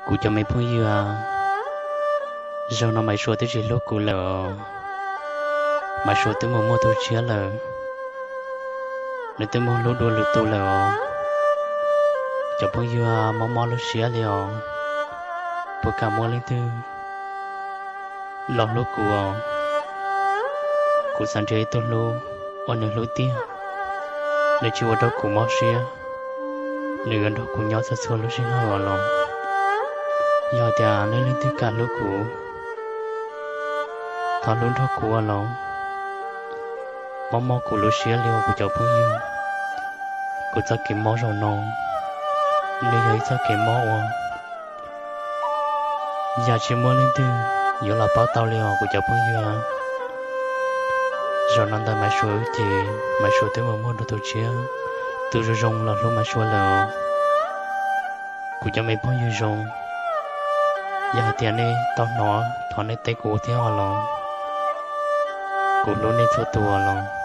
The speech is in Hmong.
Kuv cov me phooj ywg, zaum no Maiv Suav twb tsis hlub kuv lawm os. Maiv Suav twb mus muaj tus tshiab lawm. Nws twb mus hlub dua lwm tus lawm os. Cov phooj ywg, mob mob lub siab li os. Puas kam muaj leej twg los hlub kuv os? Kuv xav nrhiav ib tug hlub uas nws hlub tiag, nws tsis ua rau kuv mob siab, nws yuav nrog kuv nyob txhua txhua lub sij hawm os los. Yog tias nej leej twg kam hlub kuv, thov hlub nrog kuv os los. Mob mob kuv lub siab li os kuv cov phooj ywg. Kuv txoj kev mob zaum no, nws yog ib txoj kev mob uas yam tsis muaj leej twg yuav los paub tau li os kuv cov phooj ywg. Zaum no ntawm Maiv Suav ces Maiv Suav twb mus muaj dua tus tshiab, tus zoo zoo los hlub Maiv Suav lawm os. Kuv cov me phooj ywg zoo, yog hais tias nej tau hnov thov nej teb kuv thiab os los. Kuv hlub nej txhua tus os los.